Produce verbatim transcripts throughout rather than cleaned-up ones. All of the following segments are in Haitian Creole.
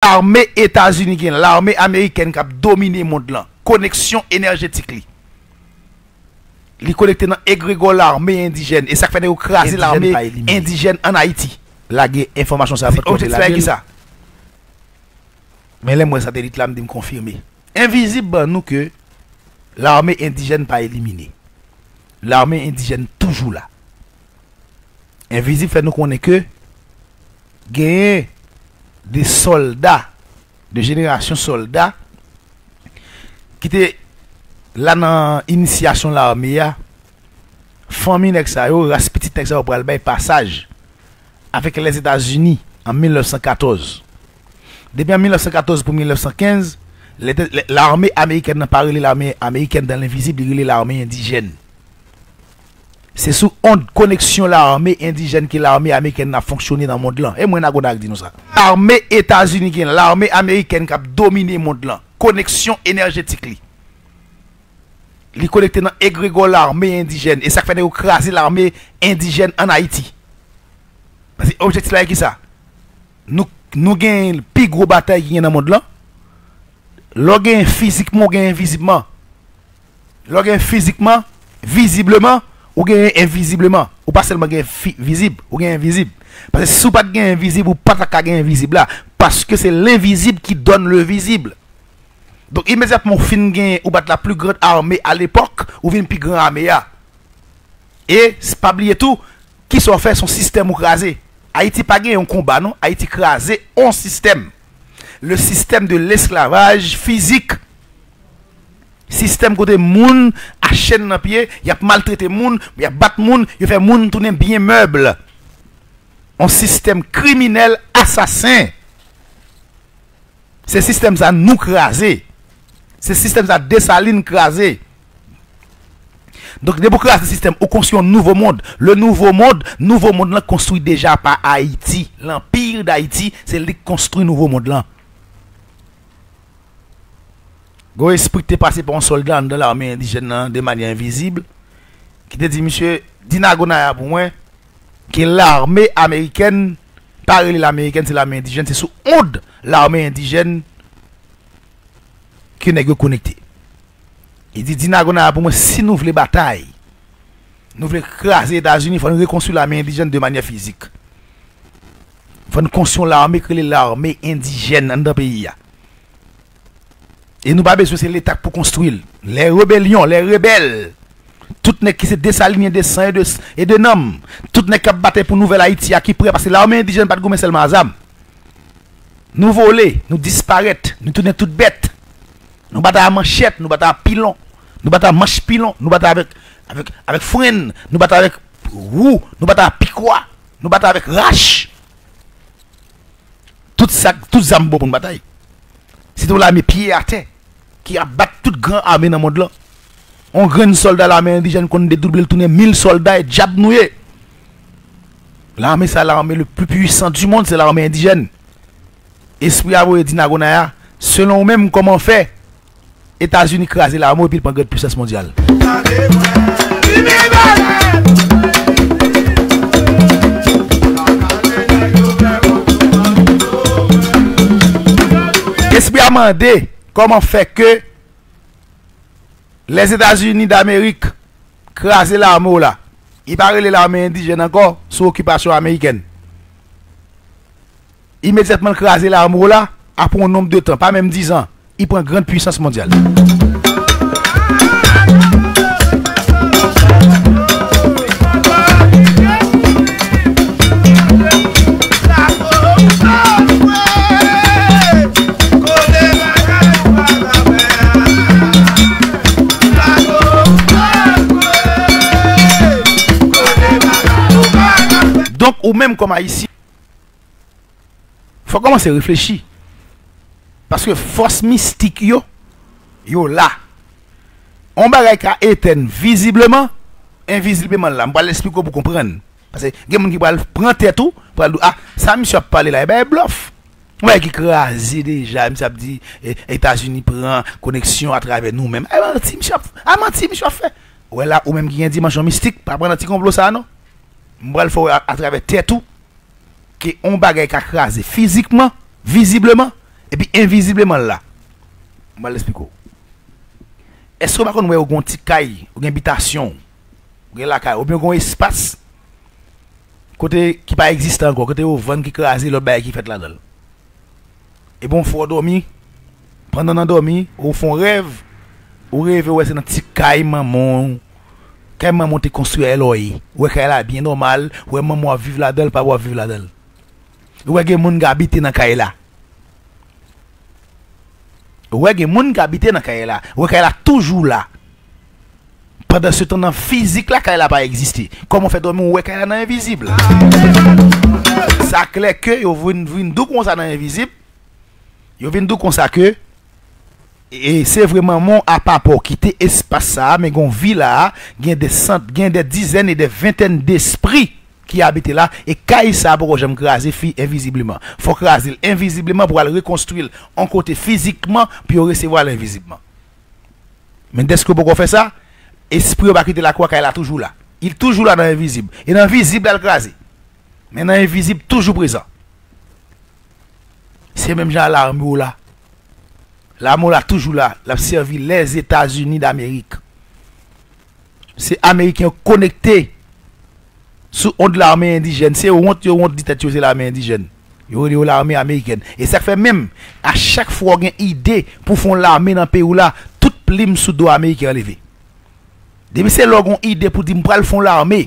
Lame Etazini gen, lame amerikèn k ap domine mond lan. Koneksyon enèjetik li. Li konekte nan egregò lame endijèn. E sa k fè nèg yo kraze lame endijèn ann Ayiti. Lage enfòmasyon sa yo, pa t konte lage l. Men lè m wè satelit la, m di m konfime. Envizib ban nou ke lame endijèn pa elimine. Lame endijèn toujou la. Envizib fè nou konnen ke genyen de sòlda, de jenerasyon sòlda ki te la nan inisyasyon lame a. Fanmi nèg sa yo, ras pitit nèg sa yo pral bay pasaj avèk Lèzetazini an mil nèf san katòz. Depi an mil nèf san katòz pou mil nèf san kenz, lè, lè, lame amerikèn nan pa rele lame amerikèn dans l'invisible, li rele lame endijèn. Se sou ond koneksyon lame endijèn ke lame amerikèn nan ap fonksyone nan mond lan. E mwen Nago Naya k di nou sa. Lame Etazini gen, lame amerikèn k ap domine mond lan. Koneksyon enèjetik li. Li konekte nan egregò lame endijèn. E sa k fè nèg yo kraze lame endijèn ann Ayiti. Paske objektif la e kisa? Nou, nou gen pi gwo batay ki gen nan mond lan. Lè w gen fizikman, ou gen envizibman. Lè w gen fizikman, vizibleman, ou gen envizibleman. Ou pa sèlman gen fi-, vizib, ou gen envizib. Paske si w pa t gen envizib, ou pa ta ka gen envizib la. Paske se lenvizib ki donn le vizib. Donk, imedyatman ou fin gen, ou bat la plus grande armée à l'époque, ou vin pi gran ame a. E, s-, pa bliye tou, kisa w fè, s on sistèm ou kraze. Ayiti pa gen yon konba, non. Ayiti kraze on sistèm. Le système de l'esclavage physique. Sistèm kote moun a chèn nan pye, y ap maltrete moun, y ap bat moun, yo fè moun tounen byen mèb. On sistèm kriminèl, asasen. Se sistèm sa nou kraze. Se sistèm sa Desalin kraze. Donk, depi w kraze sistèm, ou konstwi yon nouvo mond. Le nouveau monde, nouvo mond lan konstwi deja pa Ayiti. Lanpir Dayiti, se li k konstwi nouvo mond lan. Gwo espri k te pase pa yon sòlda anndan lame endijèn nan de manyè envizib, ki te di, misye, di Nago Naya pou mwen, ke lame amerikèn, pa rele lame amerikèn, se lame endijèn, se sou ond lame endijèn ke nèg yo konekte. Li di, di Nago Naya pou mwen, si nou vle batay, nou vle kraze Etazini, fò n rekonstwi lame endijèn de manyè fizik. Fò n konstwi yon lame k rele lame endijèn anndan peyi a. E nou pa bezwen se Leta k pou konstwi l. Les rébellions, les rebelles. Tout nèg ki se Desalinyen de san e de, e de nanm. Tout nèg k ap batay pou nouvèl Ayiti a ki prè, paske lame endijèn pa t goumen sèlman a zam. Nou vole, nou disparèt, nou tounen tout bèt. Nou batay a manchèt, nou batay a pilon, nou batay a manch pilon, nou batay avèk, avèk, avèk frenn, nou batay avèk wou, nou batay a pikwa, nou batay avèk rach. Tout sa, tout zam bon pou n batay. Se te yon lame pye atè ki ap bat tout gran ame nan mond lan. On grenn sòlda lame endijèn konn dedouble l tounen mil sòlda e dyab nou ye. Lame sa, lame le plus puissant du monde, se lame endijèn. Espri a voye di Nago Naya, selon ou menm, kòman fè Etazini kraze lame w epi l pran grande puissance mondiale. Espri a mande, kòman fè ke Lèzetazini Damerik kraze lame w la? Li pa rele lame endijèn ankò sou okipasyon amerikèn. Imedyatman l kraze lame w la, apre yon nonb de tan, pa menm dizan, li pran grande puissance mondiale. Donk, ou menm kòm Ayisyen, fò w kòmanse reflechi. Paske fòs mistik yo, yo la. On bagay ka etèn vizibleman, envizibleman l la. M pral esplike w pou w konprann. Paske gen moun ki pral pran tèt ou, pral di w, ah, sa misye ap pale la, e bay blòf. On bagay ki kraze deja, misye ap di, eh, Etazini pran koneksyon atravè nou menm. A manti misye ap, a manti misye ap fè. Ou wè la, ou menm ki gen dimansyon mistik, pa pran nan ti konplo sa a non. M pral fè w wè a, atravè tèt ou, ke on bagay ka kraze fizikman, vizibleman, Epi envizibleman l la. Mwen al esplike w. Èske w pa konn wè ou gen yon ti kay, ou gen bitasyon, ou gen lakay, oubyen ou gen yon espas kote ki pa egziste ankò, kote yo vann, ki kraze, lòt bagay ki fèt ladan l. Epi yon fwa w dòmi, pandan nan dòmi, ou fè yon rèv, ou reve, ou wè se nan ti kay manman w, kay manman w te konstwi a L O A. Ou wè kay la byen nòmal, ou wè manman w ap viv ladan l, papa w ap viv ladan l. Ou wè gen moun k abite nan kay la. Ou wè gen moun k abite nan kay la. Ou wè kay la toujou la. Pandan se tan nan fizik la, kay la pa egziste. Kòman w fè dòmi, ou wè kay la nan envizib. Sa klè ke yo vin, vin di w konsa nan envizib. Yo vin di w konsa ke, e se vre manman w apa pa w kite espas sa a, men gen yon vi la a, gen de sant, gen de dizèn e de ventèn despri ki abite la, e kay sa a poko janm kraze fi envizibleman. Fò kraze l envizibleman pou al rekonstwi l yon kote fizikman pou yo resevwa l envizibman. Men dèske w poko fè sa, espri yo pa kite lakwa, kay la toujou la. Li toujou la nan envizib. E nan vizib la l kraze. Men nan envizib toujou prezan. Se menm jan a lame w la. Lame w la toujou la. L ap sèvi Lèzetazini Damerik. Se Ameriken yo konekte sou ond lame endijèn. Se wont yo wont di tèt yo se lame endijèn. Yo rele yo lame amerikèn. E sa k fè menm, a chak fwa w gen ide pou w fè yon lame nan peyi w la, tout plim sou do Ameriken an leve. Depi se lè w gen yon ide pou di m pral fè yon lame,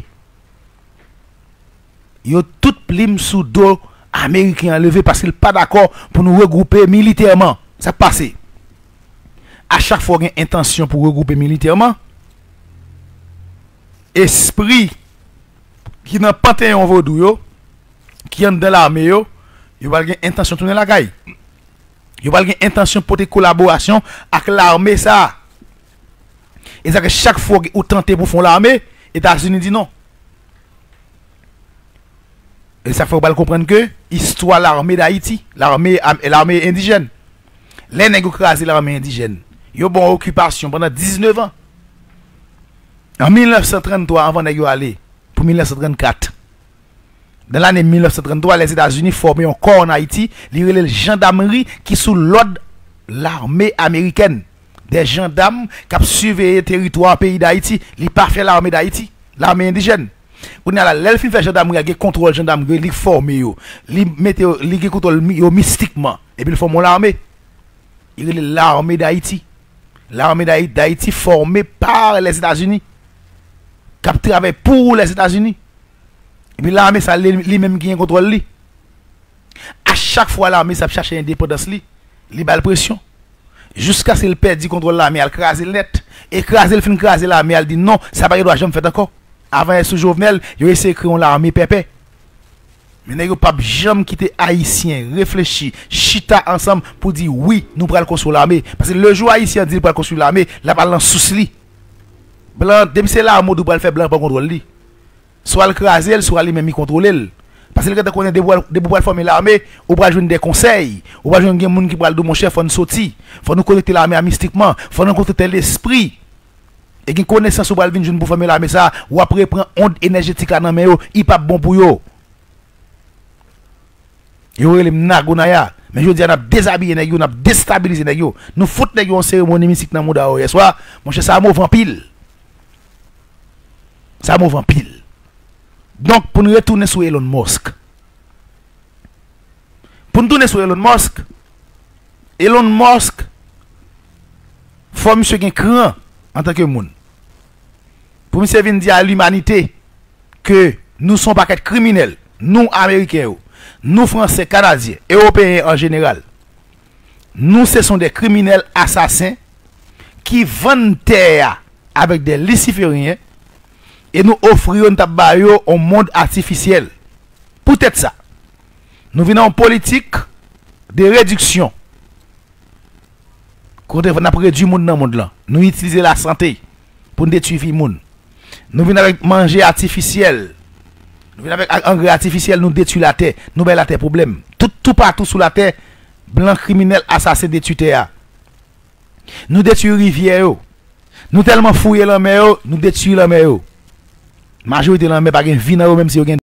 yo tout plim sou do Ameriken an leve paske l pa dakò pou nou regwoupe militèman. Sa k pase? A chak fwa w gen entansyon pou regwoupe militèman, espri ki nan panteyon vodou yo, ki anndan lame yo, yo pral gen entansyon tounen lakay. Yo pral gen entansyon pote kolaborasyon ak lame sa a. E sa ke chak fwa ou tante pou fè yon lame, Etazini di non. E sa fè ou pral konprann ke istwa lame Dayiti, lame, lame endijèn. Lè nèg yo kraze lame endijèn, yo ba w okipasyon pandan diznèf an. An mil nèf san tranntwa, anvan nèg yo ale pou mil nèf san trannkat, nan lane mil nèf san tranntwa, Lèzetazini fòme yon kò ann Ayiti, li rele l jandamri, ki sou lòd lame amerikèn. De jandam k ap siveye teritwa peyi Dayiti. Li pa fè lame Dayiti, lame endijèn. Kounye a la, lè l fin fè jandamri a, gen kontwòl jandamri yo, li fòme yo. Li mete yo, li gen kontwòl mi-, yo mistikman. Epi l fòme yon lame. Li rele Lame Dayiti. Lame Dayi-, Dayiti fòme pa Lèzetazini. K ap travay pou Lèzetazini. Epi lame sa, li, li menm ki gen kontwòl li. A chak fwa lame sa ap chache endepandans li, li ba l presyon. Jiskaske l pèdi kontwòl lame a, l kraze l nèt. E kraze l fin kraze lame a, l di non, sa pa gen dwa janm fèt ankò. Avan yè sou Jovenel, yo eseye kreye yon lame pèpè. Men nèg yo p ap janm kite Ayisyen reflechi, chita ansanm pou di wi, nou pral konstwi yon lame. Paske le jou Ayisyen an di l pral konstwi lame, l ap al nan sous li. Blan, depi se lame w di w pral fè, blan pran kontwòl li. Swa l kraze l, swa li menm li kontwole l. Paske l gentan konnen depi w al, depi w pral fòme lame, ou pral jwenn de konsèy, ou pral jwenn gen moun ki pral di w, monchè, fò n soti, fò nou konekte lame a mistikman, fò nou konekte lespri. E gen konesans ou pral vin jwenn pou fòme lame sa a, w ap reprann ond enèjetik la nan men yo, li p ap bon pou yo. Yo rele m Nagonaya. Men jodi a, n ap dezabiye nèg yo, n ap destabilize nèg yo. Nou fout nèg yo yon seremoni mistik nan mouda yo yèswa. Monchè, sa move anpil. Sa move anpil. Donk, pou n retounen sou Elon Musk. Pou n tounen sou Elon Musk, Elon Musk, fò misye gen kran antanke moun. Pou misye vin di a limanite ke nou se yon pakèt kriminèl, nou Ameriken yo, nou Fransè, Kanadyen, Ewopeyen an jeneral. Nou se son de kriminèl asasen ki vann tè a avèk de lisiferyen e nou ofri yo, nou t ap ba yo yon mond atifisyèl. Poutèt sa, nou vin nan yon politik de rediksyon. Kote n ap redui moun nan mond lan. Nou itilize lasante pou n detwi vi moun. Nou vin avèk manje atifisyèl. Nou vin avèk a-, angrè atifisyèl, nou detwi latè. Nou bay latè pwoblèm. Tout, toupatou sou latè, blan kriminèl asasen detwi tè a. Nou detwi rivyè yo. Nou tèlman fouye lanmè yo, nou detwi lanmè yo. Majorite lanmè pa gen vi nan yo, menm si yo gen